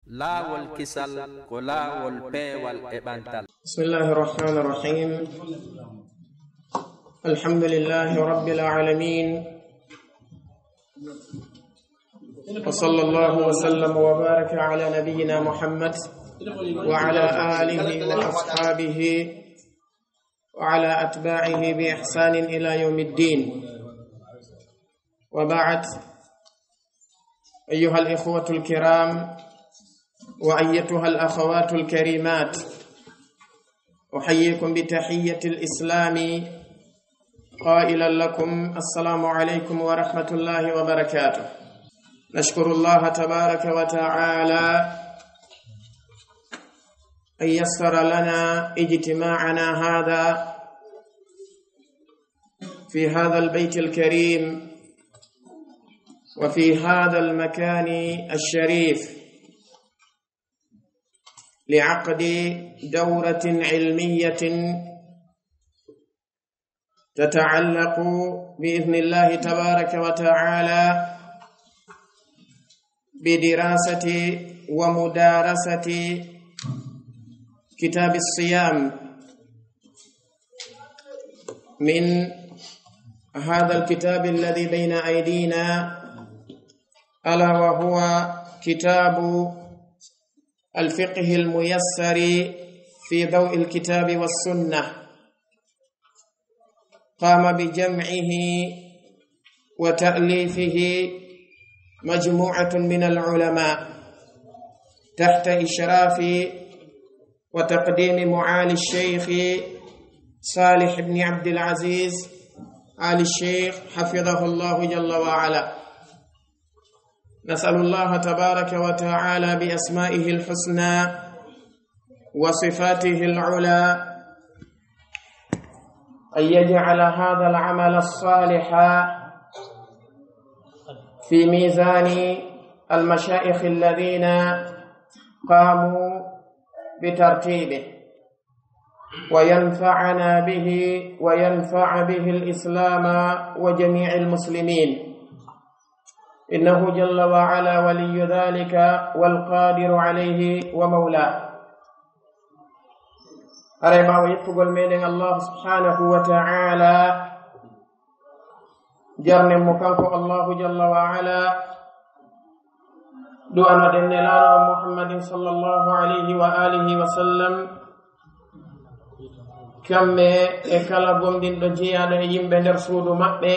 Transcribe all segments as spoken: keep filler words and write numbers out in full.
Laawol kisal ko laawol peewal e ɓantal. بسم الله الرحمن الرحيم. الحمد لله رب العالمين. وصلى الله وسلم وبارك على نبينا محمد وعلى آله وأصحابه وعلى أتباعه بإحسان إلى يوم الدين. وبعد، أيها الإخوة الكرام، وأيتها الأخوات الكريمات، أحييكم بتحية الإسلام قائلا لكم: السلام عليكم ورحمة الله وبركاته. نشكر الله تبارك وتعالى أن يسر لنا اجتماعنا هذا في هذا البيت الكريم وفي هذا المكان الشريف لعقد دورة علمية تتعلق بإذن الله تبارك وتعالى بدراسة ومدارسة كتاب الصيام من هذا الكتاب الذي بين أيدينا، ألا وهو كتاب الفقه الميسر في ضوء الكتاب والسنة. قام بجمعه وتأليفه مجموعة من العلماء تحت إشراف وتقديم معالي الشيخ صالح بن عبد العزيز آل الشيخ، حفظه الله جل وعلا. نسأل الله تبارك وتعالى بأسمائه الحسنى وصفاته العلى أن يجعل هذا العمل الصالح في ميزان المشايخ الذين قاموا بترتيبه، وينفعنا به وينفع به الإسلام وجميع المسلمين، إنه جل وعلا ولي ذلك والقادر عليه ومولاه. Haray ɓaawo yettugol meɗen Allah subhanahu wa ta'ala, jarnen mo kanko Allahu jalla wa ala, du'anoɗen Nelaaɗo Muhammadin sallallahu alayhi wa alihi wa sallam, kamɓe e kala gomɗinɗo jeyaaɗo e yimɓe nder suudu maɓɓe,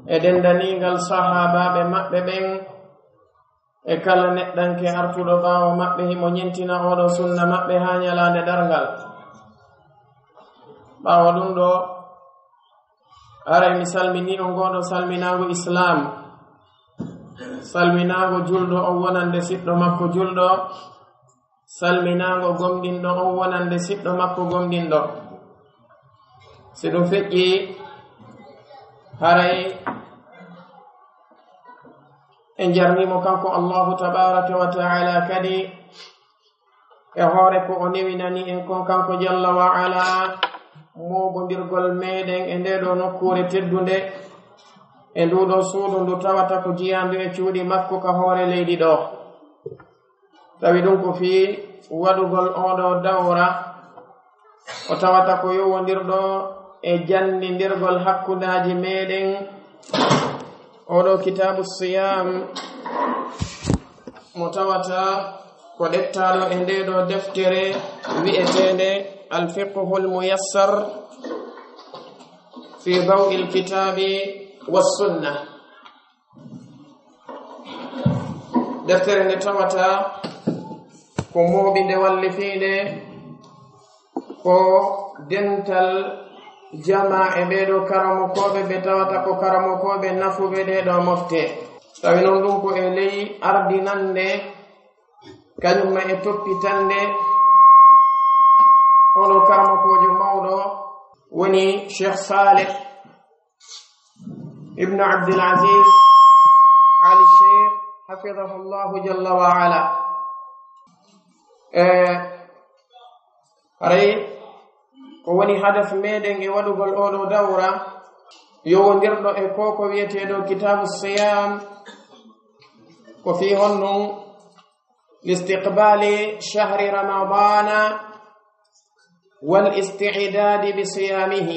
e dendaniigal sahaabaaɓe maɓɓe ɓen, e kala neɗɗanke artuɗo ɓaawo maɓɓe, himo ñentina oo ɗoo sunna maɓɓe haa ñalaande darngal. Ɓaawo ɗum ɗoo, haray mi salminii on ngoo ɗoo salminaango Islaam, salminaango julɗo on wonande siɗɗo makko julɗo, salminaango gomɗinɗo on wonande siɗɗo makko gomɗinɗo. Si ɗum feƴƴii, haray en jarnii mo kanko Allahu tabaaraka wa ta'ala kadi e hoore ko o newinani en kon kanko jalla wa ala, mooɓondirgol meɗen e ndee ɗoo nokkuure teddunde, e nduu ɗoo suudu ndu tawata ko jiyaandu e cuuɗi makko ka hoore leydi ɗoo. Tawi ɗum ko fii waɗugol oo ɗoo dawra, o tawata ko yowondirɗo e jannindirgol hakkundaaji meɗen. Oo ɗoo kitaabu siyaam, mo tawata ko ɗettaaɗo e ndee ɗoo deftere wi'eteende Al Fiqhul Muyassar fi Daw'il Kitaabi was Sunna. Deftere nde tawata ko mooɓinde wallifiinde ko dental jamaa e ɓee ɗoo karamokooɓe ɓe tawata ko karamokooɓe nafuɓe ɗee ɗoo mofte. Tawi non ɗum ko e ley ardinannde, kañum ma e toppitannde oo ɗoo karamokoojo mawɗo woni Cheikh Saleh ibnu Abdul Aziz Al Cheikh, hafidahullahu jalla wa ala. E, haray ko woni hadaf meɗen e waɗugol oo ɗoo dawra, yowondirɗo e ko ko wi'etee ɗoo kitaabu siyaam, ko fii honɗum لاستقبال شهر رمضان والاستعداد بصيامه.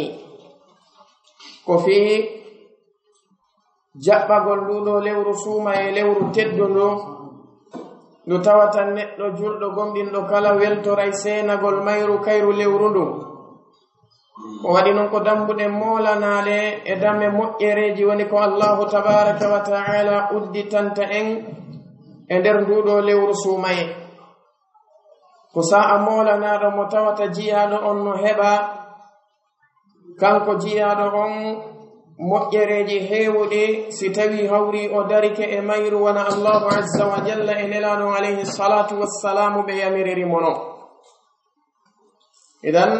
Ko fii jaɓɓagol nduu ɗoo lewru suumayee, lewru teddundu, ndu tawata neɗɗo julɗo gomɗinɗo kala weltoray seenagol mayru kayru lewru ndun. Ko waɗi non ko dambuɗe moolanaaɗe e dame moƴƴereeji woni ko Allaahu tabaaraka wa ta'aala udditanta en e nder nduu ɗoo lewru suumayee. Ko saa'a moolanaaɗo mo tawata jiyaaɗo on no heɓa, kanko jiyaaɗo on, moƴƴereeji heewuɗi si tawii hawrii o darike e mayru wano Allaahu azza wa jalla e Nelaaɗo on alayhi salaatu wassalaamu ɓe yamiriri mo non. Idan,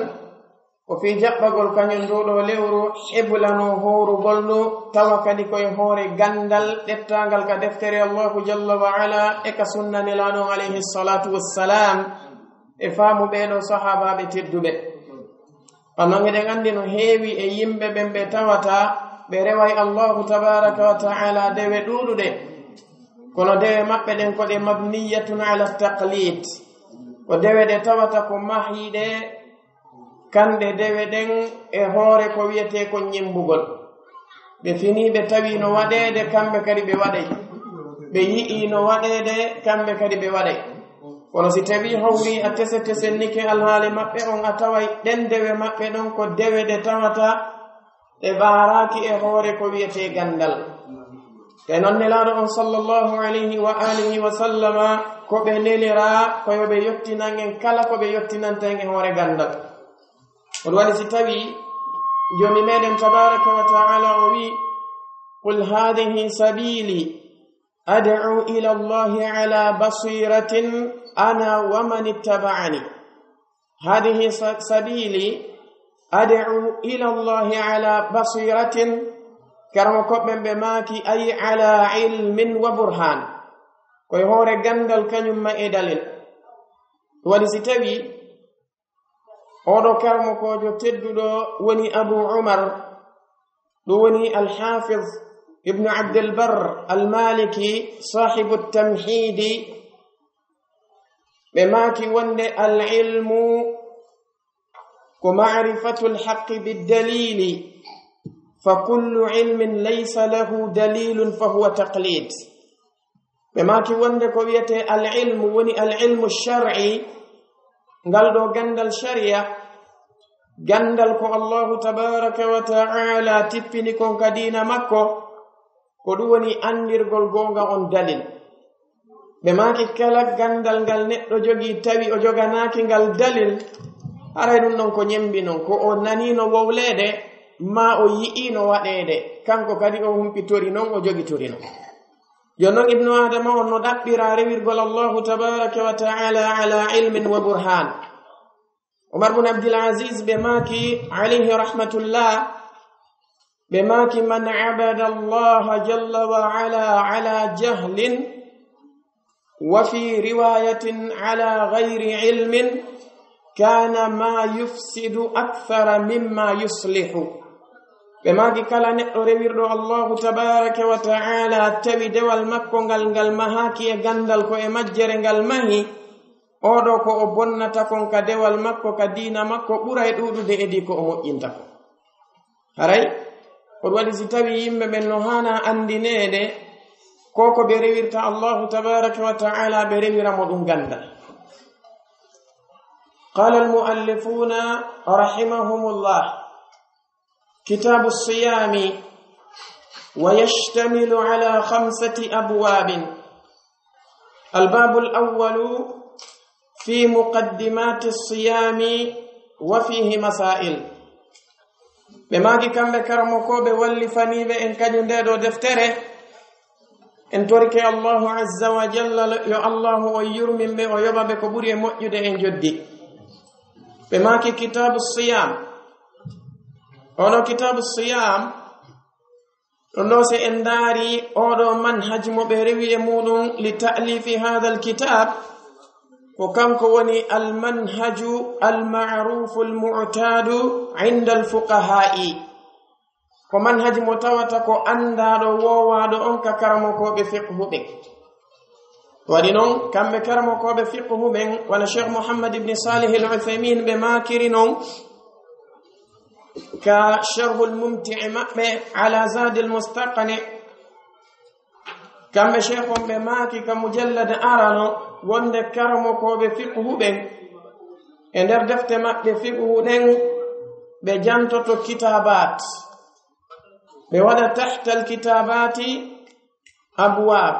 ko fii jaɓɓagol kañun nduu ɗoo lewru, hebulanoo hoorugol ndu, tawa kadi ko e hoore ganndal ɗettaangal ka deftere Allaahu jalla wa ala e ka sunna Nelaaɗo on alayhi salaatu wassalaam e faamu ɓee ɗoo sahaabaaɓe tedduɓe. Kono non hiɗen anndi no heewi e yimɓe ɓen ɓe tawata ɓe reway Allaahu tabaaraka wa ta'aala dewe ɗuuɗuɗe. Kono dewe maɓɓe ɗen ko ɗe mabniyatun ala taqlid. Ko dewe ɗe tawata ko mahiiɗe kanɗe dewe ɗen e hoore ko wi'etee ko ñemmbugol. Ɓe finii ɓe tawii no waɗeede, kamɓe kadi ɓe waɗay. Ɓe yi'ii no waɗeede, kamɓe kadi ɓe waɗay. Kono si tawii hawrii a tese-tesennike alhaali maɓɓe on, a taway ɗen dewe maɓɓe ɗon ko dewe ɗe tawata ɗe ɓaaraaki e hoore ko wi'etee ganndal. Te non Nelaaɗo on sallallahu alayhi wa alihi wa sallama ko ɓe neliraa ko yo ɓe yottinan en kala ko ɓe yottinanta en e hoore ganndal. Ko ɗun waɗi si tawii Joomi meɗen tabaaraka wa ta'aala o wi'i, "Qul haadihi sabiili ad'u ila Allahi ala basiiratin ana wa man ittaba'ani." Haadihi sa-, sabiili ad'u ila Allahi ala basiiratin. Karamokooɓe ɓen ɓe maaki, "Ay ala ilmin wa burhaan." Ko e hoore ganndal kañun ma e dalil. Ɗun waɗi si tawii Oo ɗoo karamokoojo tedduɗo woni Abu Umar, ɗun woni Al-Hafiz Ibnu Abdul Barr Al-Maliki, saahibu Tamhiidi. Ɓe maaki wonde al-ilmu ko ma'rifatul haqqi bid-dalili, fa kullu ilmin laysa lahu dalilun fa huwa taqlid. Ɓe maaki wonde ko wi'etee al-ilmu woni al-ilmu shar'i, ngal ɗoo ganndal shari'a, ganndal ko Allaahu tabaaraka wa ta'aala tippini kon ka diina makko, ko ɗun woni anndirgol goonga on dalil. Ɓe maaki kala ganndal ngal neɗɗo jogii tawi o joganaaki ngal dalil, haray ɗun ɗon ko ñemmbi non, ko o naniino wowleede, maa o yi'iino waɗeede, kanko kadi o humpitori non, o jogitori non. Yo non Ibnu Aadama on no ɗaɓɓira rewirgol Allaahu tabaaraka wa ta'aala ala ilmin wa burhaan. Umar bun Abdul Aziz ɓe maaki, alayhi rahmatullah, ɓe maaki, "Man abada Allaha jalla wa ala ala jahlin, wa fi riwayatin ala ghayri ilmin, kana ma yufsidu akthara mimma yuslihu." Ɓe maaki, kala neɗɗo rewirɗo Allaahu tabaaraka wa ta'aala tawi dewal makko ngal, ngal mahaaki e ganndal ko e majjere ngal mahi, oo ɗoo ko o bonnata kon ka dewal makko, ka diina makko, ɓuray ɗuuɗude edii ko o moƴƴinta kon. Haray, ko ɗun waɗi si tawii yimɓe ɓen no haanaa anndineede ko ko ɓe rewirta Allaahu tabaaraka wa ta'aala, ɓe rewira mo ɗun ganndal. Qaala al-mu'allifuuna rahimahumullah, kitaabu siyaami, wa yashtamilu ala khamsati abwaabin. Al-baabul awwalu fi muqaddimaati siyaami wa fiihi masaa'il. Ɓe maaki kamɓe karamokooɓe wallifaniiɓe en kañun ndee ɗoo deftere, en torike Allaahu azza wa jalla yo Allaahu on yurmin ɓe, o yoɓa ɓe ko ɓuri e moƴƴude e njoddi. Ɓe maaki kitaabu siyaam. Ono kitaabu siyaam, ɗun ɗoo si en ndaari oo ɗoo manhaj mo ɓe rewi e muuɗun li ta'lifi haadal kitaab, ko kanko woni al manhaju al ma'ruufu al mu'taadu inda al fuqahaa'i. Ko manhaj mo tawata ko anndaaɗo woowaaɗo on ka karamokooɓe fiqhu ɓen. Waɗi non, kamɓe karamokooɓe fiqhu ɓen, wano Cheikh Muhammad ibn Salih al-Uthaymin ɓe maakiri non, ka Sharhul Mumti'i maɓɓe ala Zadil Mustaqni, kamɓe Cheikh on ɓe maaki ka mujallad arano, wonde karamokooɓe fiqhu ɓen, e nder defte maɓɓe fiqhu ɗen, ɓe jantoto kitaabaat. Ɓe waɗa tahtal kitaabaati abwaab.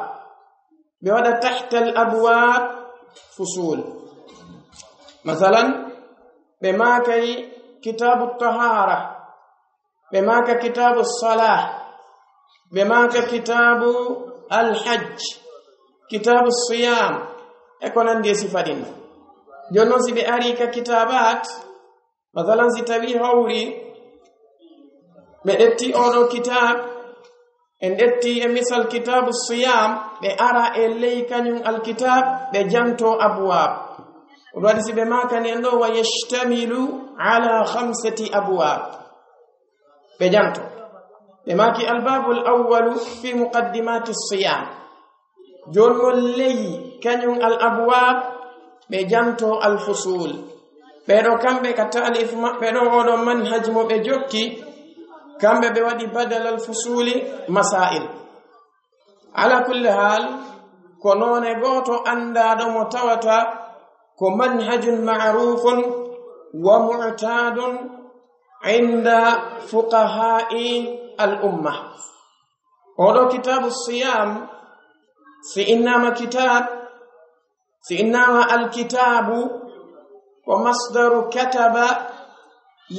Ɓe waɗa tahtal abwaab fusuul. Masalan, ɓe maakay kitaabu tahaara, ɓe maaka kitaabu salaa, ɓe maaka kitaabu alhajj, kitaabu siyaam, e ko nandi e sifa ɗin. Jooni non, si ɓe arii ka kitaabaat, masalan, si tawii hawri ɓe ƴetti oo ɗoo kitaab, en ƴetti e misal kitaabu siyaam, ɓe ara e ley kañun alkitaab, ɓe jantoo abwaab. Ko ɗun waɗi si ɓe maakani en ɗoo, wa yashtamilu ala khamsati abwaab. Ɓe jantoo. Ɓe maaki, albabul awwalu fi muqaddimati siyaam. Jooni non ley kañun al abwaab, ɓe jantoo al fusuul. Ɓee ɗoo kamɓe ka ta'alif maɓɓe ɗoo, oo ɗoo manhaj mo ɓe jokki, kamɓe ɓe waɗi badal al fusuuli masaa'il. Ala kulli haal, ko noone gooto anndaaɗo mo tawata ko manhajun ma'ruufun wa mu'taadun inda fuqahaa'i al umma. Oo ɗoo kitaabu siyaam, si innaama kitaab, si innaama alkitaabu, ko masdaru kataba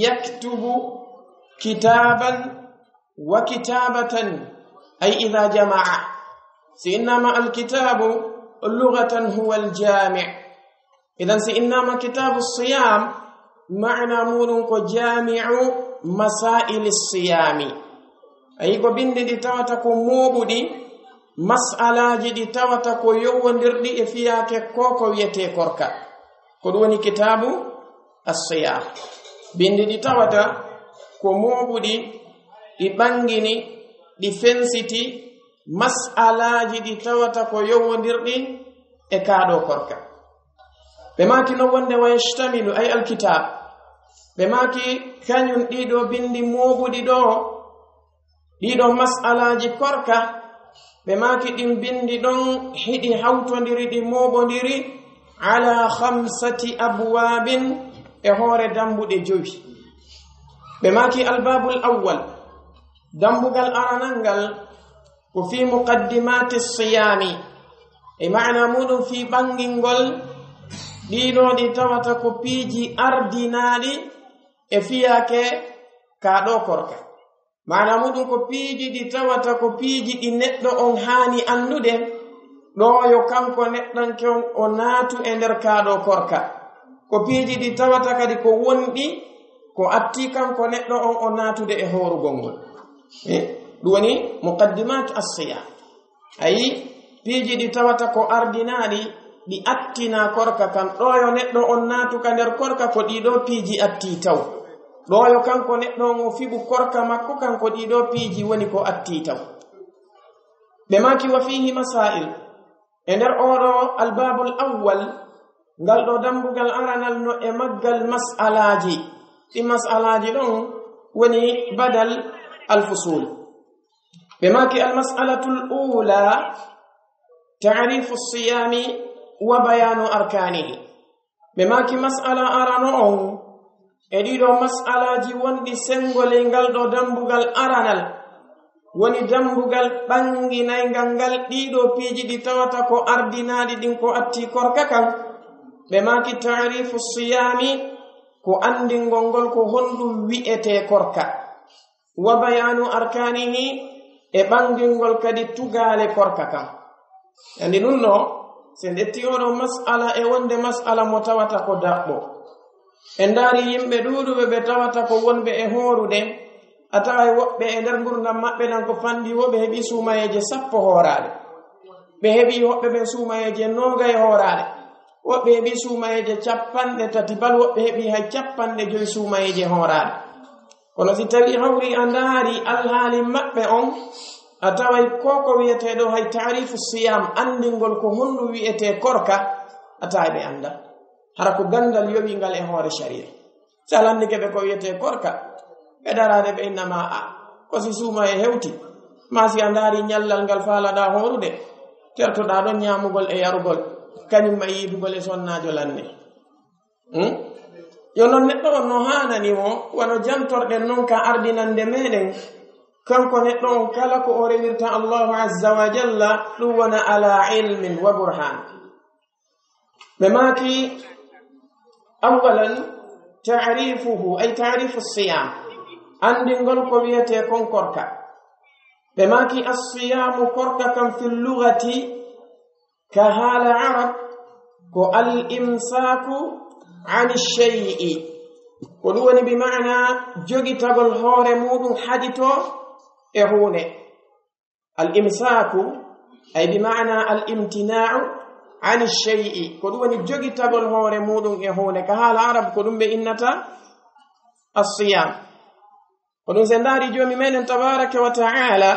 yaktubu kitaban wa kitabatan, ay idha jama'a. Si innaama alkitaabu, lughatan huwa aljami'. Idan si innaama kitaabu siyaam, maana muuɗun ko jaami'u masaa'ili siyaami. Ayi, ko bindi ɗi tawata ko mooɓuɗi, mas'alaaji ɗi tawata ko yowondirɗi e fiyaake ko ko wi'etee korka. Ko ɗun woni kitaabu as-siyaam. Bindi ɗi tawata ko mooɓuɗi, ɗi ɓangini, ɗi fensiti, mas'alaaji ɗi tawata ko yowondirɗi e kaa ɗoo korka. Ɓe maaki non wonde wa yashtamilu, ay alkitaab. Ɓe maaki kañun ɗii ɗoo bindi mooɓuɗi ɗoo, ɗii ɗoo mas'alaaji korka, ɓe maaki ɗin bindi ɗon hiɗi hawtondiri, ɗi mooɓondiri, ala khamsati abwaabin, e hoore dambuɗe jowi. Ɓe maaki albabul awwal, dambugal aranal ngal, ko fi muqaddimati siyaami. E maana muuɗun fii ɓangingol ɗii ɗoo ɗi tawata ko piiji ardinaaɗi e fiyaake kaa ɗoo korka. Maana muuɗun ko piiji ɗi tawata ko piiji ɗi neɗɗo on haani anndude, ɗoo yo kanko neɗɗanke on o naatu e nder kaa ɗoo korka. Ko piiji ɗi tawata kadi ko wonɗi ko attii kanko neɗɗo on o naatude e hoorugol ngol. Eh, ɗun woni muqaddimat as-siyaam. Ayi, piiji ɗi tawata ko ardinaaɗi, ɗi attinaa korka kan. Ɗoo yo neɗɗo on naatu ka nder korka, ko ɗii ɗoo piiji attii taw. Ɗoo yo kanko neɗɗo on o fiɓu korka makko kan, ko ɗii ɗoo piiji woni ko attii taw. Ɓe maaki wa fiihi masaa'il. E nder oo ɗoo albaabul awwal, ngal ɗoo dambugal aranal no e maggal mas'alaaji. Ɗin mas'alaaji ɗon woni badal alfusuul. Ɓe maaki, almas'alatul uulaa, ta'riifu siyaami wa bayaanu arkaanihi. Ɓe maaki, mas'ala arano on e ɗii ɗoo mas'alaaji wonɗi senngo ley ngal ɗoo dambugal aranal, woni dambugal ɓannginaygal ngal ɗii ɗoo piiji ɗi tawata ko ardinaaɗi ɗin ko attii korka kan. Ɓe maaki, ta'riifu siyaami, ko anndingol ngol ko honɗun wi'etee korka. Wa bayaanu arkaanihi, e ɓangingol kadi tugaale korka kan. Anndi ɗun no, si en ƴetti oo ɗoo mas'ala e wonde mas'ala mo tawata ko daɓɓo. En ndaari yimɓe ɗuuɗuɓe ɓe tawata ko wonɓe e hoorude, a taway woɓɓe e nder ngurndan maɓɓe ɗan ko fanɗi, woɓɓe heɓi suumayeeje sappo hooraade. Ɓe heɓi woɓɓe ɓen suumayeeje noogay hooraade. Woɓɓe heɓi suumayeeje cappanɗe tati, bal woɓɓe heɓi hay cappanɗe jowi suumayeeje hooraade. Kono si tawii hawri a ndaari alhaali maɓɓe on, A taway ko ko wi'etee ɗoo hay taarifu siyam, anndingol ko honɗum wi'etee korka, a taway ɓe anndaa. Hara ko ganndal yowii ngal e hoore sariya. Si a lanndike ɓe ko wi'etee korka, ɓe daraade ɓe inna ma a, ko si suuma e hewti, maa si a ndaari ñallal ngal faalaɗaa hoorude, tertoɗaa ɗon ñaamugol e yarugol, kañum e yiidugol e sonnaajo lanne. Hmm? Yo non neɗɗo on no haanani mo, wano jantorɗen non ka ardinande meɗen, kanko neɗɗo on kala ko o rewirta Allahu azza wa jalla, ɗum wona ala ilmin wa burhan. Ɓe maaki, awwalan, ta'rifuhu, ay ta'rifu siyam. Anndingol ko wi'etee kon korka. Ɓe maaki, as-siyamu, korka kan, fil lugati, ka haala Arab, ko al imsaaku ani shay'i. Ko ɗum woni bi maana jogitagol hoore muuɗum haditoo e huunde. Al imsaaku, ay bi maana al imtinaa'u ani shay'i. Ko ɗum woni jogitagol hoore muuɗum e huunde. Ka haala Arab, ko ɗum ɓe innata as-siyaam. Ko ɗum, si en ndaari Joomi meɗen tabaaraka wa ta'aala,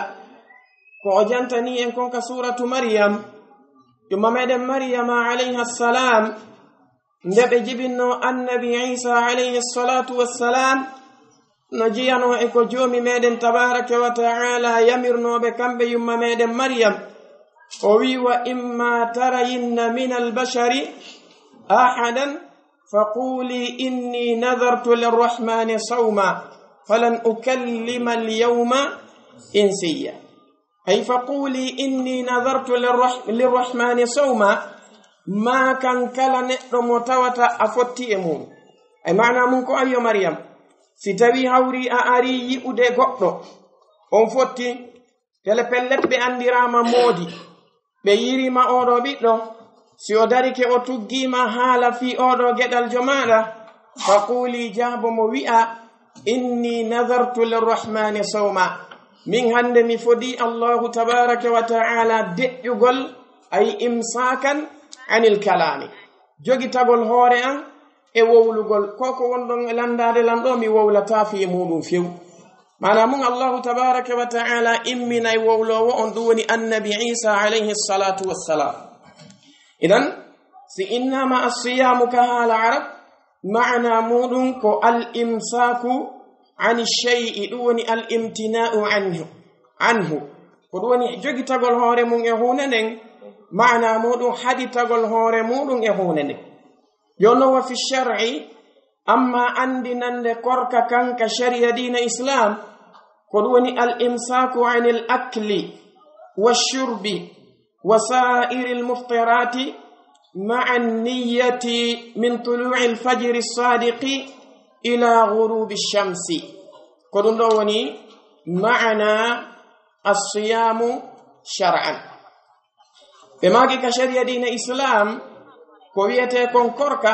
ko o jantanii en kon ka suuratu Maryam, yumma meɗen Maryama alayha salaam, nde ɓe jibinnoo Annabi Iisa alayhi salaatu wa salaam, no jeyanoo e ko Joomi meɗen tabaaraka wa ta'aala yamirnoo ɓe kamɓe yumma meɗen Maryam. O wi'i: "Wa imma tarayinna minal bashari ahadan, فقولي إني نذرت للرحمن صوما فلن أكلم اليوم إنسيا." Ay, فقولي إني نذرت للرح-، للرحمن صوما, maa kan kala neɗɗo mo tawata a fotti e mum. Ay, maanaa mun ko, ayyo Maryam, si tawii hawrii a arii yi'ude goɗɗo, on fotti, tele pellet ɓe anndiraama moodi, ɓe yi'iriima oo ɗoo ɓiɗɗo, si o darike o tuggiima haala fii oo ɗoo geɗaljo maaɗa, فقولي, jaabo mo wi'a: "إني نذرت للرحمن صوما." Min hannde mi fodii Allaahu tabaaraka wa ta'aala deƴƴugol, ay إمساكا عن الكلام. Jogitagol hoore an e wowlugol. Ko ko wonɗon e lanndaade lan ɗoo, mi wowlataa fii muuɗum few. Maanaa mun, Allaahu tabaaraka wa ta'aala imminay wowloowo on, ɗum woni Annabi Iisa alayhi salaatu wa salaam. Idan, si innaama as-siyaamu ka haala Arab, maanaa muuɗum ko al-imsaaku ani shay'i, ɗum woni al-imtinaa'u anhu, anhu. Ko ɗum woni jogitagol hoore mun e huunde nden, maanaa muuɗum haɗitagol hoore muuɗum e huunde nden. Yo non, wa fi shar'i, amma anndinande korka kan ka shari'a diina Islaam, ko ɗum woni al-imsaaku anil akli wa shurbi wa saa'iril muftiraati ma'a niyyati min tuluu'il fajri saadiqi ila ghurubi shamsi. Ko ɗum ɗoo woni maanaa as-siyaamu shar'an. Ɓe maaki ka shari'a diina Islaam, ko wi'etee kon korka,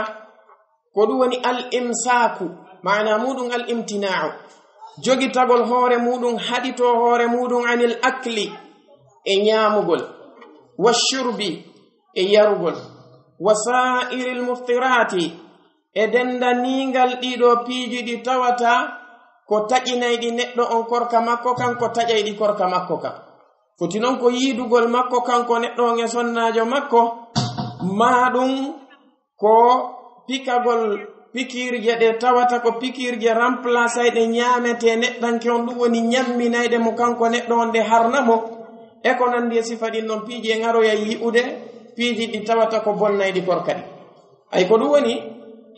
ko ɗum woni al-imsaaku, maanaa muuɗum al-imtinaa'u, jogitagol hoore muuɗum, haɗitoo hoore muuɗum, anil akli, e ñaamugol, wa shurbi, e yarugol, wa saa'iril muftiraati, e dendaniingal ɗii ɗoo piiji ɗi tawata ko taƴinayɗi neɗɗo on korka makko kan, ko taƴayɗi korka makko kan. Foti non ko yiidugol makko kanko neɗɗo on e sonnaajo makko, maa ɗum ko pikagol pikiirje ɗe tawata ko pikiirje remplaçayɗe ñaametee neɗɗanke on, ɗum woni ñamminayɗe mo kanko neɗɗo on, ɗe harna mo, e ko nanndi e sifa ɗin non piiji. En aroyay yi'ude piiji ɗi tawata ko bonnayɗi korka ɗin. Ay, ko ɗum woni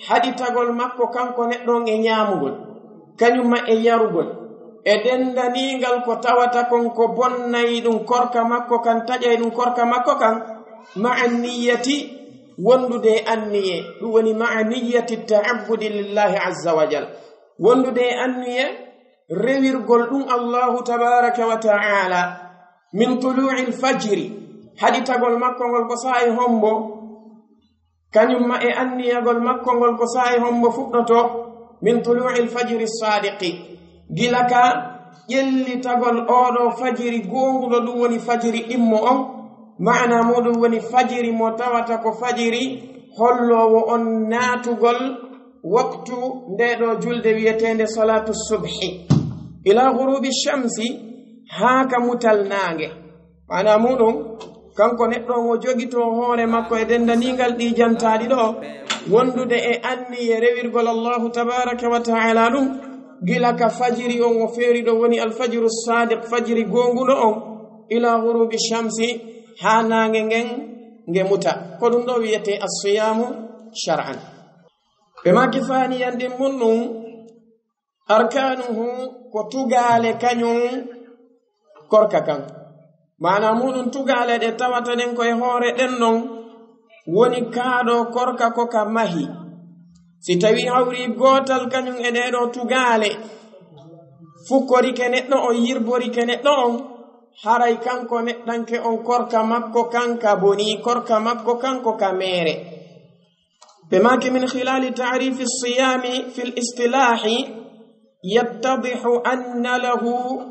haɗitagol makko kanko neɗɗo on e ñaamugol, kañum ma e yarugol, e dendaniingal ko tawata kon ko bonnay ɗum korka makko kan, taƴay ɗum korka makko kan, ma'a niyyati, wondude e anniye, ɗum woni ma'a niyyati ta'abbudi lillahi azza wa jal, wondude e anniye rewirgol ɗum Allahu tabaaraka wa ta'aala, min tuluu'il fajri, haɗitagol makko ngol ko saa'i hombo, kañum ma e anniyagol makko ngol ko saa'i hombo fuɗɗotoo, min tuluu'il fajri saadiqi, gila ka ƴellitagol oo ɗoo fajiri goonguɗo, ɗum woni fajiri ɗimmo on, maanaa muuɗum woni fajiri mo tawata ko fajiri holloowo on naatugol waktu ndee ɗoo julde wi'eteende salaatu subhi, ila ghurubi shamsi, haa ka mutal naange. Maanaa muuɗum, kanko neɗɗo on o jogitoo hoore makko e denndaningal ɗii jantaaɗi ɗoo, wondude e anniye rewirgol Allaahu tabaaraka wa ta'aalaa ɗum, gila ka fajiri on o feeri ɗo woni alfajiru saadiq, fajiri goonguɗo on, ilaa ghuruubi shamsi, haa naange ngen nge muta. Ko ɗum ɗoo wi'etee assiyaamu shar'an. Ɓe maaki faaniyan ɗin mun ɗum, arkaanuhu ko tugaale kañum korka kan. Maanaa muuɗum tugaale ɗe tawata ɗen ko e hoore ɗen non woni kaa ɗoo korka ko ka mahi. Si tawii hawrii gootal kañum e ɗee ɗoo tugaale, fukkorike neɗɗo on, yirborike neɗɗo on, haray kanko neɗɗanke on korka makko kan ka bonii, korka makko kan ko ka meere. Ɓe maaki, من خلال تعريف الصيام في الاصطلاح يتضح أن له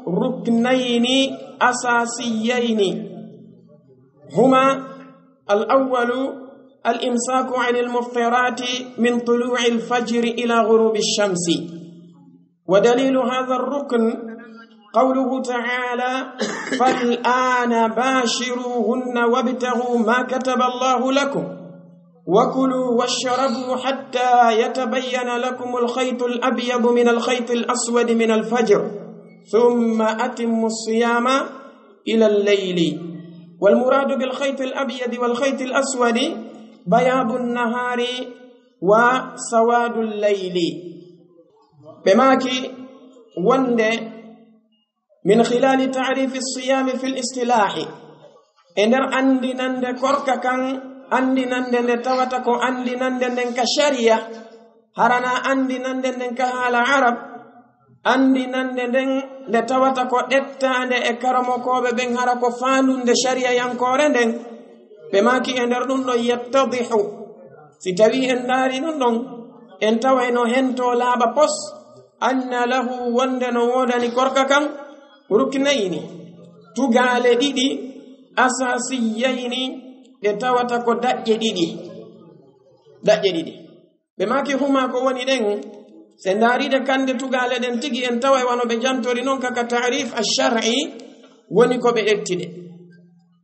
ركنين أساسيين، هما: الأول الإمساك عن المفطرات من طلوع الفجر إلى غروب الشمس، ودليل هذا الركن قوله تعالى: فالآن باشروهن وابتغوا ما كتب الله لكم وكلوا واشربوا حتى يتبين لكم الخيط الأبيض من الخيط الأسود من الفجر ثم أتموا الصيام إلى الليل. والمراد بالخيط الأبيض والخيط الأسود بياض النهار وسواد الليل. Ɓe maaki wonde, من خلال تعريف الصيام في الاصطلاح, e nder anndinannde korka kan, anndinannde nde tawata ko anndinannde nden ka shari'a, hara na anndinannde nden ka haala Arab, anndinannde nden nde tawata ko ɗettaande e karamokooɓe ɓen, hara ko faandunde shari'a yankoore nden, ɓe maaki e nder ɗum ɗon يتضح, si tawii en ndaari ɗum ɗon, en taway no hentoo laaɓa pos, أن له, wonde no woodani korka kan, ركنين, tugaale ɗiɗi, أساسيين, ɗe tawata ko daƴƴe ɗiɗi. Daƴƴe ɗiɗi. Ɓe maaki huma ko woni ɗen, si en ndaariɗe kande tugaale ɗen tigi, en taway wano ɓe jantori non ka, ka ta'rif ash-shar'i, woni ko ɓe ƴetti ɗe.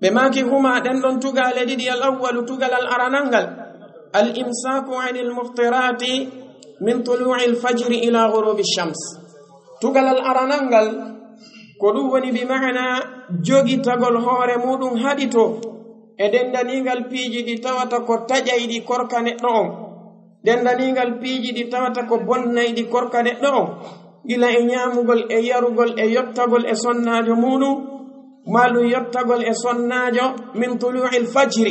Ɓe maaki huma ɗen ɗon tugaale ɗiɗi, الأول, tugalal aranal ngal, الإمساك عن المفطرات من طلوع الفجر إلى غروب الشمس. Tugalal aranal ngal, ko ɗum woni bi ma'ana jogitagol hoore muuɗum haɗitoo e denndaniingal piiji ɗi tawata ko taƴayɗi korka neɗɗo on, denndaniingal piiji ɗi tawata ko bonnayɗi korka neɗɗo on, gila e ñaamugol e yarugol e yottagol e sonnaajo muuɗum, maa ɗum yottagol e sonnaajo من طلوع الفجر,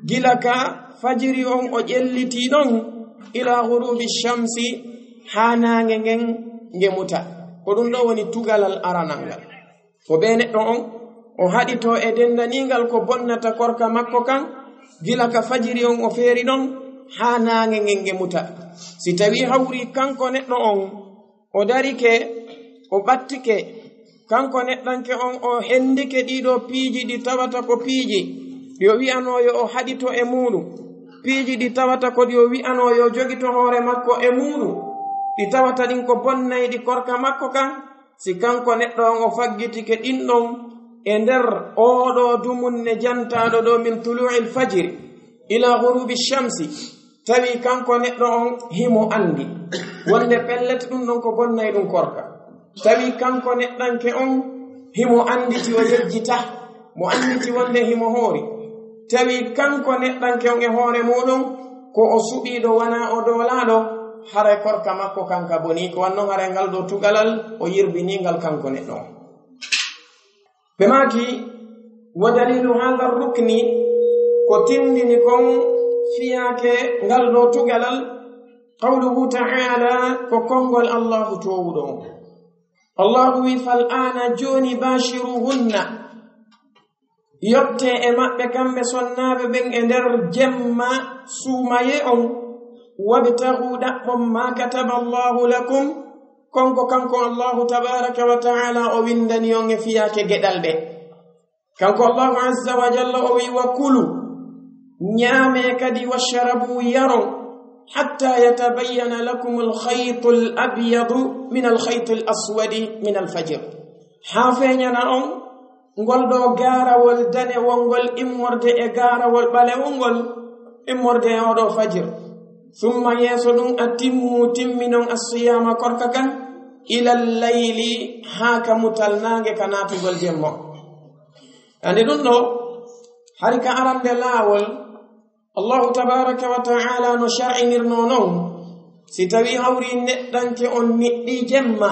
gila ka fajiri on o ƴellitii ɗon, إلى غروب الشمس, haa naange ngen nge muta. Ko ɗum ɗoo woni tugalal aranal ngal. Ko bee neɗɗo on, o haɗitoo e denndaniingal ko bonnata korka makko kan, gila ka fajiri on o feeri ɗon, haa naange ngen nge muta. Si tawii hawrii kanko neɗɗo on, o darike, o ɓattike, kanko neɗɗanke on, o henndike ɗii ɗoo piiji ɗi tawata ko piiji ɗi o wi'anoo yo o haɗito e muuɗum, piiji ɗi tawata ko ɗi o wi'anoo yo o jogito hoore makko e muuɗum, ɗi tawata ɗin ko bonnayɗi korka makko kan, si kanko neɗɗo on o faggitike ɗin ɗon e nder oo ɗoo dumunne jantaaɗo ɗoo من طلوع الفجر إلى غروب الشمس, tawi kanko neɗɗo on himo anndi wonde pellet ɗum ɗon ko bonnay ɗum korka, tawi kanko neɗɗanke on himo annditi o yejjita, mo annditi wonde himo hoori, tawi kanko neɗɗanke on e hoore muuɗum ko o suɓiiɗo, wanaa o doolaaɗo, haray korka makko kan ka bonii, ko wanno haray ngal ɗoo tugalal o yirbinii ngal kanko neɗɗo on. Ɓe maaki, ودليل هذا الركن, ko tindini kon fiyaake ngal ɗoo tugalal, قوله تعالى, ko konngol Allaahu toowuɗo on. Allaahu wi'i, فالآن, jooni, باشروهن, yottee e maɓɓe kamɓe sonnaaɓe ɓen e nder jemma suumayee on, وابتغوا, ɗaɓɓon, ما كتب الله لكم, kon ko kanko Allaahu tabaaraka wa ta'aalaa o winndani on e fiyaake geɗal ɓen. Kanko Allaahu azza wa jalla o wi'i, وكلوا, ñaamee kadi, واشربوا, yaron, حتى يتبين لكم الخيط الأبيض من الخيط الأسود من الفجر. haa feeñana on ngol ɗoo gaarawol danewol ngol immorde e gaarawol ɓalewol ngol immorde e oo ɗoo fajir. Summa yeeso ɗun atimmu timminon assiyaama korka kan ilal layli haa ka mutal naange ka naatugol jemma. Andi ɗun ɗoo hari ka arande laawol Allahu tabaaraka wa ta'ala no shar'inirnoo non, si tawii hawrii neɗɗanke on niɗɗii jemma,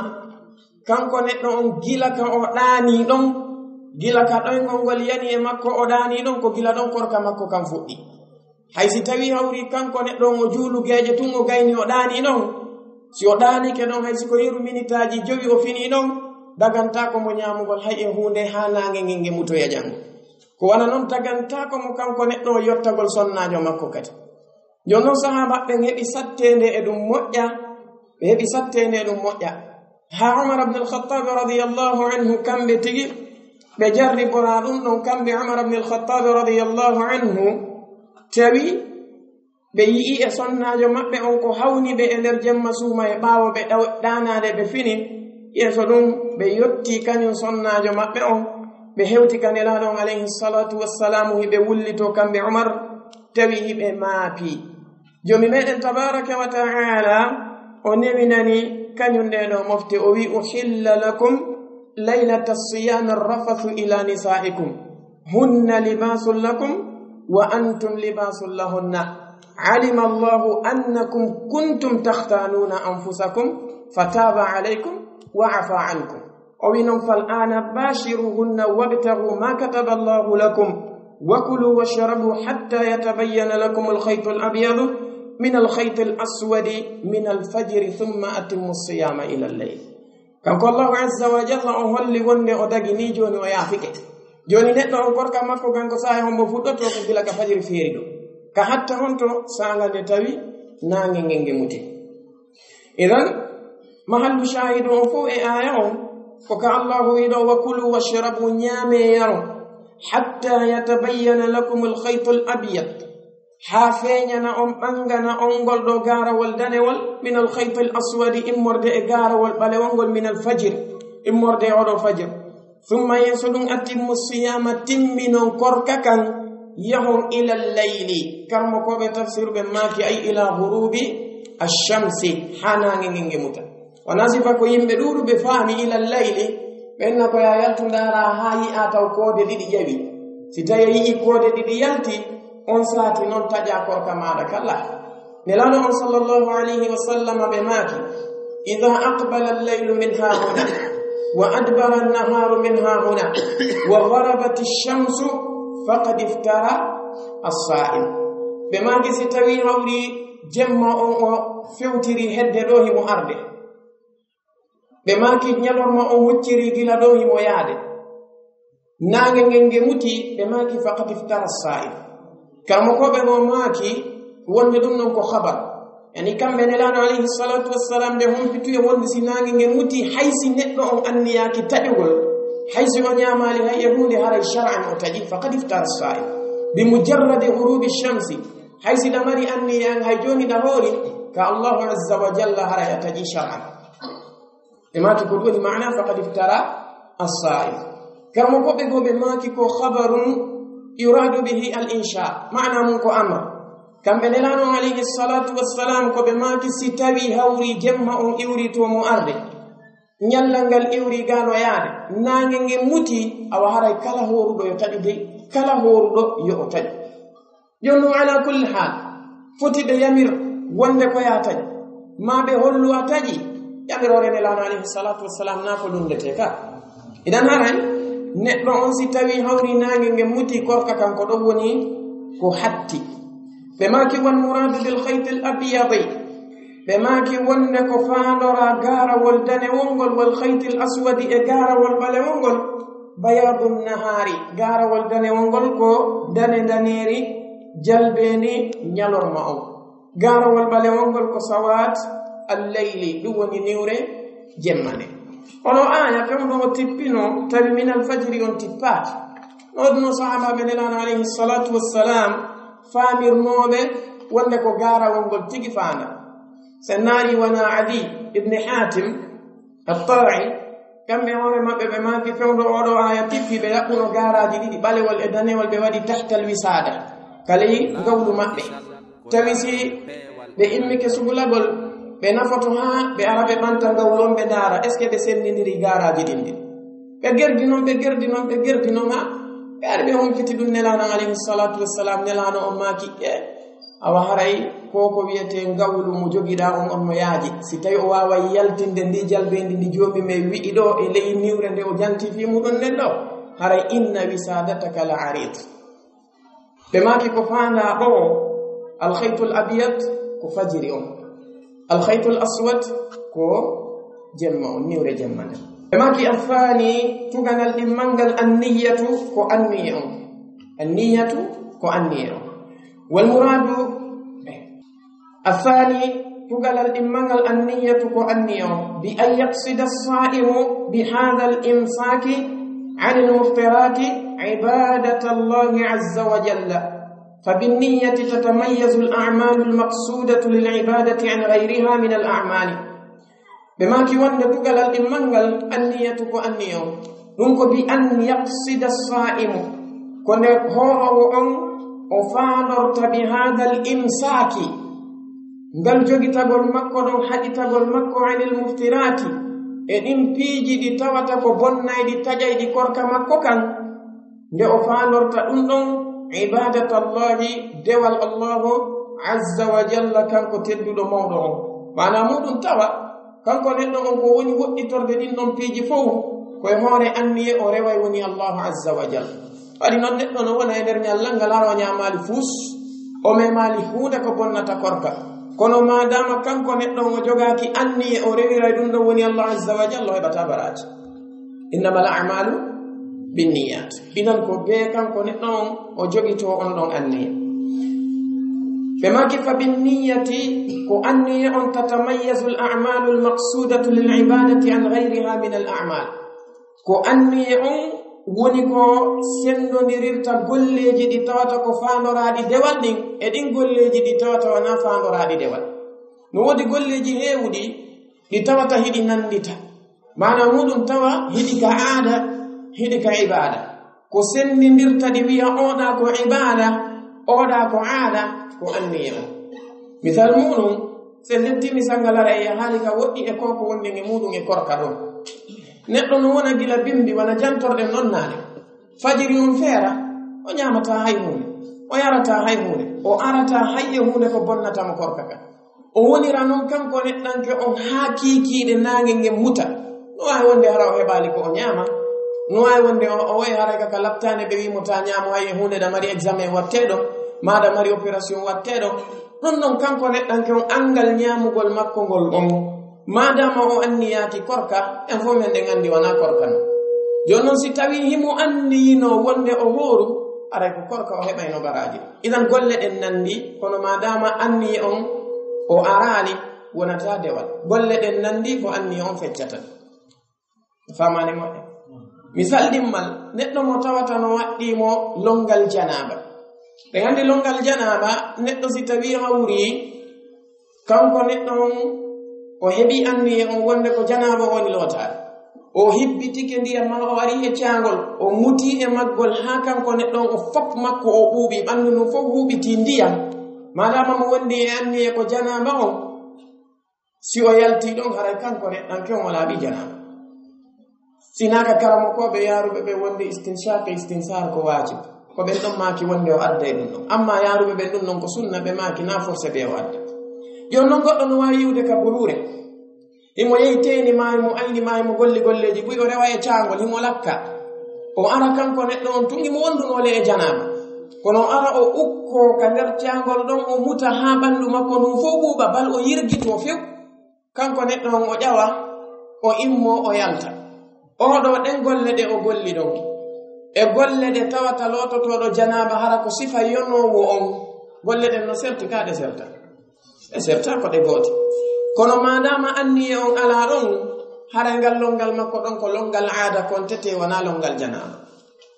kanko neɗɗo on gila ka o ɗaanii ɗon, gila ka ɗoyngol ngol yani e makko o ɗaanii ɗon, ko gila ɗon korka makko kan fuɗɗii. Hay si tawii hawrii kanko neɗɗo on o juulu geeƴe tun o gayni o ɗaanii ɗon, si o ɗaanike ɗon hay si ko yeru minitaaji jowi o finii ɗon, dagantaako mo ñaamugol hay e huunde haa naange ngen nge mutoya janngo. Ko wano non dagantaako mo kanko neɗɗo o yottagol sonnaajo makko kadi. Jooni non sahaabaaɓe ɓen heɓi satteende e ɗun moƴƴa, ɓe heɓi satteende e ɗun moƴƴa. Haa Umar ibn al-Khattab radiyallahu anhu kamɓe tigi, ɓe jarriboraa ɗun ɗon kamɓe Umar ibn al-Khattab radiyallahu anhu, tawi ɓe yi'i e sonnaajo maɓɓe on ko hawni ɓe e nder jemma suuma e ɓaawo ɓe ɗaw-, ɗaanaade ɓe fini, yeeso ɗun ɓe yottii kañun sonnaajo maɓɓe on, ɓe hewti ka Nelaaɗo on alayhi salatu wassalamu hiɓe wullitoo kamɓe Umar, tawi hiɓe maapii. Joomi meɗen tabaaraka wa ta'ala o newinani kañun ɗee ɗoo mofte, o wi'i: "Uhilla lakum laylata siyami rafathu ila nisaikum, hunna libasun lakum wa antum libasun lahunna, alima Allahu annakum kuntum takhtanuna anfusakum fataba alaykum wa afa ankum." O wi'i non: "Fal ana bashiruhunna wabtaghu ma kataba Allahu lakum, wa kulu washrabu hatta yatabayyana lakum al-khaytu al-abyadu min al-khayti al-aswadi min al-fajri, thumma atimmu as-siyama ila al-layl." Kanko Allahu azza wa jalla o holli wonde o dagi nii, jooni o yaafike. Jooni neɗɗo on korka makko kan ko saa'i hombo fuɗɗotoo? Ko gila ka fajiri feeri ɗoo. Ka hatta honto saanga nde tawi naange ngen nge muti. Idan, mahallu shaahidu on fow e aaya on, ko ka Allahu wi'i ɗoo: "Wa kulu washrabu", ñaamee yaron, "hatta yatabayyana lakum al-khaytu al-abyad", haa feeñana on, ɓangana on ngol ɗoo gaarawol danewol, "min al-khayti al-aswadi", immorde e gaarawol ɓalewol ngol, "min al-fajr", immorde e oo ɗoo fajr. Summa, yeeso ɗun, atimmu siyama, timminon korka kan, yahon ilal layli. Karamokooɓe tafsiru ɓen maaki, ay ila ghurubi ash-shamsi, haa naange ngen nge muta. Wonaa sifa ko yimɓe ɗuuɗuɓe faami ilal layli, ɓen na ko yaa yaltu ndaaraa haa yi'aa taw koode ɗiɗi ƴawi. Si tawii a yi'ii koode ɗiɗi yalti, on saati non taƴaa korka maaɗa kala. Nelaaɗo on sallallahu alayhi wa sallam ɓe maaki: "Idha aqbala al-laylu min hahuna, wa adbara an-naharu min hahuna, wa gharabat ash-shamsu, faqad iftara as-sa'im." Ɓe maaki: "Si tawii hawri jemma on o fewtiri hedde ɗoo himo arde." Ɓe maaki: "Ñalorma on hucciri gila ɗoo himo yaade. Naange ngen nge muti." Ɓe maaki: "Faqad iftara as-sa'im." Karamokooɓe goo maaki wonde ɗun non ko khabar. Yani kamɓe Nelaaɗo alayhi salatu wassalam ɓe humpiti e wonde si naange ngen muti, hay si neɗɗo on anniyaaki taƴugol, hay si o ñaamaali hay e huunde, haray shar'an o taƴi, faqad iftara as-sa'im. Bi mujarradi ghurubi shamsi, hay si ɗa mari anniya an, hay jooni ɗa hoori, ka Allahu azza wa jalla, haray a taƴi shar'an. Ɓe maaki ko ɗun woni maana faqad iftara as-sa'im. Karamokooɓe goo ɓe maaki ko khabarun yuradu bihi al-insha, maana mun ko amr. Kamɓe Nelaaɗo on alayhi salatu wassalam ko ɓe maaki si tawii hawri jemma on iwri to mo arde, ñallal ngal iwri gano yaade, naange ngen muti, awa haray kala hooruɗo yo taƴu dey, kala hooruɗo yo o taƴu. Jooni non, ala kulli haal, foti ɓe yamir wonde ko yaa taƴ, maa ɓe hollu a taƴi, yamiroore Nelaaɗo alayhi salatu wassalam naa ko lunndetee ka. Idan haray, neɗɗo on si tawii hawri naange ngen muti, korka kan ko ɗon woni ko hatti. Ɓe maaki: "Wal muradu bil khaytil abyadi." Ɓe maaki wonde ko faandoraa gaarawol danewol ngol, "wal khaytil aswadi", e gaarawol ɓalewol ngol, "bayadun nahaari", gaarawol danewol ngol ko dane daneeri jalbeendi ñalorma on. Gaarawol ɓalewol ngol ko sawaat al-layli, ɗun woni niwre jemma nden. Ono aaya fewndo o tippino, tawi minal fajri on tippaaki. No ɗun no sahaabaaɓe Nelaaɗo alayhi salatu wassalam faamirnooɓe wonde ko gaarawol ngol tigi faanda. Sen naari wona Adi ibn Hatim at-Ta'i, Kamɓe hoore maɓɓe ɓe maaki fewndo oo ɗoo aaya tippi, ɓe ɗaɓɓuno gaaraaji ɗiɗi, ɓalewol e danewol, ɓe waɗi tahtal wisaada, ka ley ngawlu maɓɓe. Tawi si ɓe immike sugulagol, ɓe nafoto haa ɓe ara ɓe ɓanta ngawlu on, ɓe ndaara, est-ce que ɓe senndindiri gaaraaji ɗin ɗin? Ɓe gerdi non, ɓe gerdi non, ɓe gerdi non, haa ɓe ari ɓe humpiti ɗun Nelaaɗo on, alayhi salaatu wassalaam. Nelaaɗo on maaki, e, awa haray ko ko wi'etee ngawlu mo jogiɗaa on, on no yaaji. Si tawi o waaway yaltinde ndi jalbeendi ndi Joomi men wi'i ɗoo e ley niwre nde o janti fii muɗum nden ɗoo, haray inna wisaadataka la ariid. Ɓe maaki ko faandaa ɗoo, al khaytul abyad ko fajiri on, al khaytul aswad ko jemma on, niwre jemma nden. Ɓe maaki athani, tugalal ɗimmal ngal, anniyatu ko anniye on, anniyatu ko anniye on. Wal muraadu, athani, tugalal ɗimmal ngal, anniyatu ko anniye on, bi an yaqsida as-saimu bi hadha al-imsaki an al-muftirati ibadata Allahi azza wa jalla. Fa bin niyyati tatamayyazu al-a'malu al-maqsudatu lil ibadati an ghayriha min al-a'mali. Ɓe maaki wonde tugalal ɗimmal ngal, anniyatu ko anniye on. Ɗum ko bi an yaqsida as-saimu. Ko nde hooroowo on o faandorta bi hadha al-imsaki, ngal jogitagol makko ɗon, haɗitagol makko, anil muftiraati, e ɗin piiji ɗi tawata ko bonnayɗi, taƴayɗi korka makko kan, nde o faandorta ɗum ɗon, ibadatallahi, dewal Allahu azza wa jalla, kanko tedduɗo mawɗo on. Maanaa muuɗum tawa, kanko neɗɗo on ko woni woɗɗitorde ɗin ɗon piiji fow, ko e hoore anniye o reway woni Allahu azza wa jalla. Waɗi non neɗɗo no wona e nder ñallal ngal, hara o ñaamaali fuus, o memaali huunde ko bonnata korka. Kono maadaama kanko neɗɗo on o jogaaki anniye, o rewiray ɗum ɗon woni Allah azza wa jalla, o heɓataa baraaji. Innamal a'malu binniyat. Idan ko bee kanko neɗɗo on o jogitoo on ɗon anniye. Ɓe maaki fa binniyati, ko anniye on tatamayyazu al a'malu al maqsudatu lil ibadati an ghayriha min al a'mal. Ko anniye on woni ko senndondirirta golleeji ɗi tawata ko faandoraaɗi dewal ɗin e ɗin golleeji ɗi tawata wanaa faandoraaɗi dewal. No woodi golleeji heewuɗi ɗi tawata hiɗi nanndita. Maanaa muuɗum tawa hiɗi ka aada, hiɗi ka ibaada. Ko senndindirta ɗi wi'a ooɗa ko ibaada, ooɗa ko aada, ko anniye on. Misal muuɗum, si en lettii misal ngal ara e yahaali ka woɗɗi e ko ko wondi e muuɗum e korka ɗon. Neɗɗo no wona gila bimbi, wona jantorɗe nonnaale. Fajiri on feera, o ñaamataa hay huunde, o yarataa hay huunde, o arataa hay e huunde ko bonnata mo korka ka. O wonira non kanko neɗɗanke on haa kiikiiɗe naange ngen muta. No waawi wonde hara o heɓaali ko o ñaama. No waawi wonde o, o wayi haray ka, ka laptaane ɓe wi'i mo taa ñaamu hay e huunde, ɗa mari examen watteeɗo, maa ɗa mari opération watteeɗo. Ɗun non kanko neɗɗanke on anngal ñaamugol makko ngol on. Maadaama o anniyaaki korka, en fow men ɗen anndi wanaa korka non. Jooni non si tawii himo anniyinoo wonde o hooru, aray ko korka o heɓayno baraaji. Idan golle ɗen nanndi, kono maadaama anniye on o araali, wonataa dewal. Golle ɗen nanndi ko anniye on feccata. Faamaani moƴƴa? Misal ɗimmal, neɗɗo mo tawata no waɗɗii mo lonngal janaaba. Ɗen anndi lonngal janaaba, neɗɗo si tawii hawrii, kanko neɗɗo on, o heɓii anniye on wonde ko janaaba woni lootaade. O hibbitike ndiyam maa o arii e caangol, o mutii e maggol haa kanko neɗɗo on, o fop makko o ɓuuɓii, ɓanndu ndun fof huuɓitii ndiyam. Maadaama mo wondi e anniye ko janaaba on, si o yaltii ɗon, haray kanko neɗɗanke on o laaɓii janaaba. Sinaa ka karamokooɓe yaaruɓe ɓe wonde istinshaq e istinsaar ko waajib. Ko ɓen ɗon maaki wonde o adda e ɗun ɗon. Amma yaaruɓe ɓen ɗun ɗon ko sunna, ɓe maaki naa forcé ɓe o adda. Jooni non goɗɗo no waawi yi'ude ka buruure. Himo yehi teeni maa, himo ayni maa, himo golli golleeji buy, o rewa e caangol, himo lakka. O ara kanko neɗɗo on tun, himo wondunoo le e janaaba. Kono o ara o ukkoo ka nder caangol ɗon, o muta haa ɓandu makko ndun fow ɓuuɓa, bal o yirgitoo few. Kanko neɗɗo on o ƴawa, o immoo, o yalta. Oo ɗoo, ɗen golle ɗe o golli ɗon, e golle ɗe tawata loototooɗo janaaba hara ko sifa yonoowo on, golle ɗen no serti kaa ɗe sertaa? Ɗe sertaa, ko ɗe goote. Kono maadaama anniye on alaa ɗon, haray ngal lonngal makko ɗon ko lonngal aada kontetee, wanaa lonngal janaaba.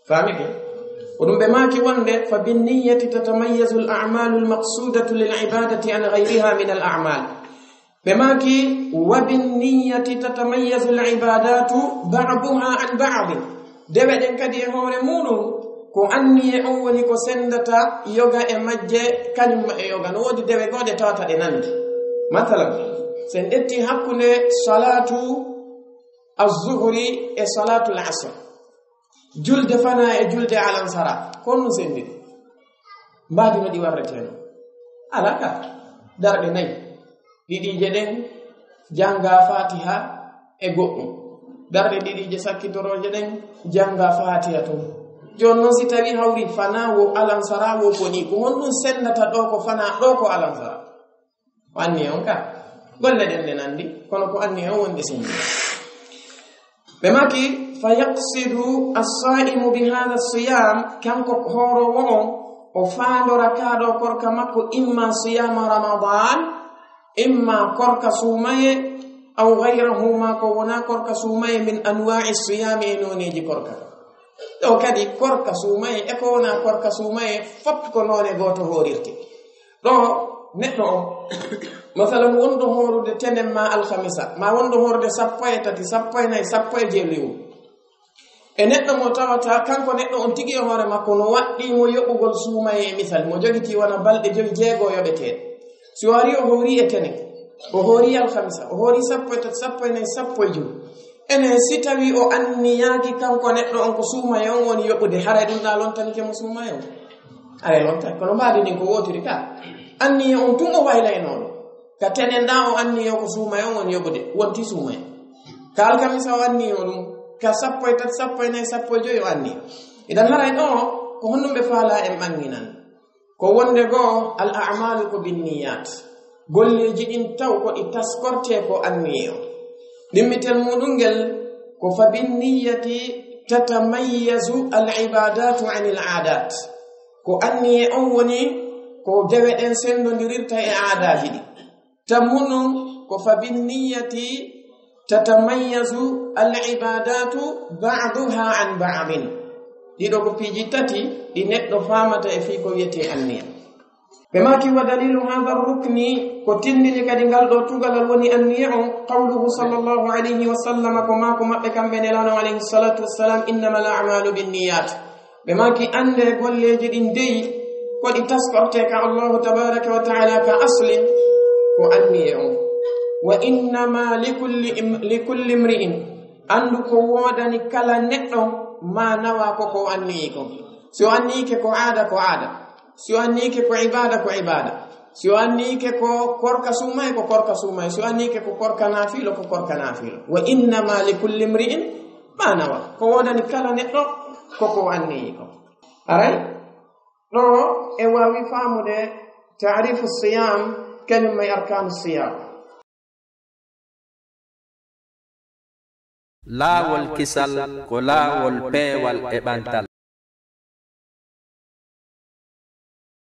Faamike? Ko ɗum ɓe maaki wonde, fa binniyati tatamayyazu al a'malu al maqsudatu lil ibadati an ghayriha min al a'mal. Ɓe maaki, "Wa bin niyyati tatamayyazu al ibadatu ba'duha an ba'din." Dewe ɗen kadi e hoore muɗum, ko anniye on woni ko sendata yoga e majje, kañum e yoga. No woodi dewe goo ɗe tawata ɗe nandi. Masalan, sen ƴetti hakkunde salatu az-zuhri e salatu al-asr. Julde fana e julde alansara, ko honɗum sendi ɗi? Mbaadi no ɗi warretee non? Alaa ka. Darɗe nayi. Ɗiɗiije ɗen, janngaa Faatiha e goɗɗum. Darɗe ɗiɗiije sakkitorooje ɗen, janngaa Faatiha tun. Jooni non, si tawii hawri fana wo alansara wo ko nii, ko honɗum sendata ɗoo ko fana, ɗoo ko alansara? Ko anniya on ka. Golle ɗen ɗe nandi, kono ko anniya on woni ɗe sendi. Ɓe maaki, "Fa yaqsidu as-saimu bi hadha as-siyam," kanko hooroowo on, o faandora kaa ɗoo korka makko, imma siyama Ramadan, imma korka suumaye, aw ghayrahu, maa ko wonaa korka suumaye, min anwa'i siyami, e nooneeji korka. Ɗoo kadi, korka suumaye e ko wonaa korka suumaye, fof ko noone gooto hoorirte. Ɗoo, neɗɗo on, masalan, wonɗo hoorude tenen maa alhamisa, maa wonɗo hoorude sappo e tati, sappo e nayi, sappo e jeeɗiɗi. E neɗɗo mo tawata, kanko neɗɗo on tigi e hoore makko, no waɗɗii mo yoɓugol suumaye e misal, mo jogitii wona balɗe jowi, jeego yoɓeteeɗe. Si o arii o hoorii e tenen, o hoorii alhamisa, o hoorii sappo e tati, sappo e nayi, sappo e jowi. Enen, si tawii o anniyaaki kanko neɗɗo on ko suumaye on woni yoɓude, haray ɗum ɗaa lontanike mo suumaye on? Haray lontan. Kono mbaadi ndin ko wootiri ka. Anniye on tun o waylaynoo ɗum. Ka tenen ɗaa o anniyo ko suumaye on woni yoɓude, wonti suumaye. Ka alkamisa o anniyo ɗum, ka sappo e tati, sappo e nayi, sappo e jowi o anniyo. Idan haray ɗoo, ko honɗum ɓe faalaa en ɓannginan? Ko wonde goo, al a'malu ko binniyat. Golleeji ɗin taw ko ɗi taskortee ko anniye on. Ɗimmitel muɗum ngel ko fa binniyati tatamayyazu al ibadatu anil adat. Ko anniye on woni ko dewe ɗen sendondirirta e aadaaji ɗin. Tammunun ko fa binniyati tatamayyazu al ibadatu ba'duha an ba'din. Ɗiɗo ko piiji tati ɗi neɗɗo faamata e fii ko wi'etee anniya. Ɓe maaki, "Wa dalilu hadha rukni," ko tindini kadi ngal ɗoo tugalal woni anniya on, qawluhu sallallahu alayhi wa sallam, ko maaku maɓɓe kamɓe Nelaaɗo alayhi salatu wassalam, "Innamal a'malu binniyat." Ɓe maaki, "Annde golleeji ɗin dey ko ɗi taskortee ka Allahu tabaraka wa ta'ala ka aslin, ko anniye on. Wa innama likulli im-, likulli imri'in, anndu ko woodani kala neɗɗo ma nawa ko ko anniyi kon. Si o anniyike ko aada, ko aada. Si o anniyike ko ibaada, ko ibaada. Si o anniyike ko korka suumaye, ko korka suumaye. Si o anniyike ko korka naafilo, ko korka naafilo. Wa innama likulli imri'in ma nawa." Ko woodani kala neɗɗo ko ko anniyi kon. Aray, ɗoo en waawi faamude ta'rifu siyam, kañum e arkanu siyam. Laawol kisal ko laawol peewal e ɓantal.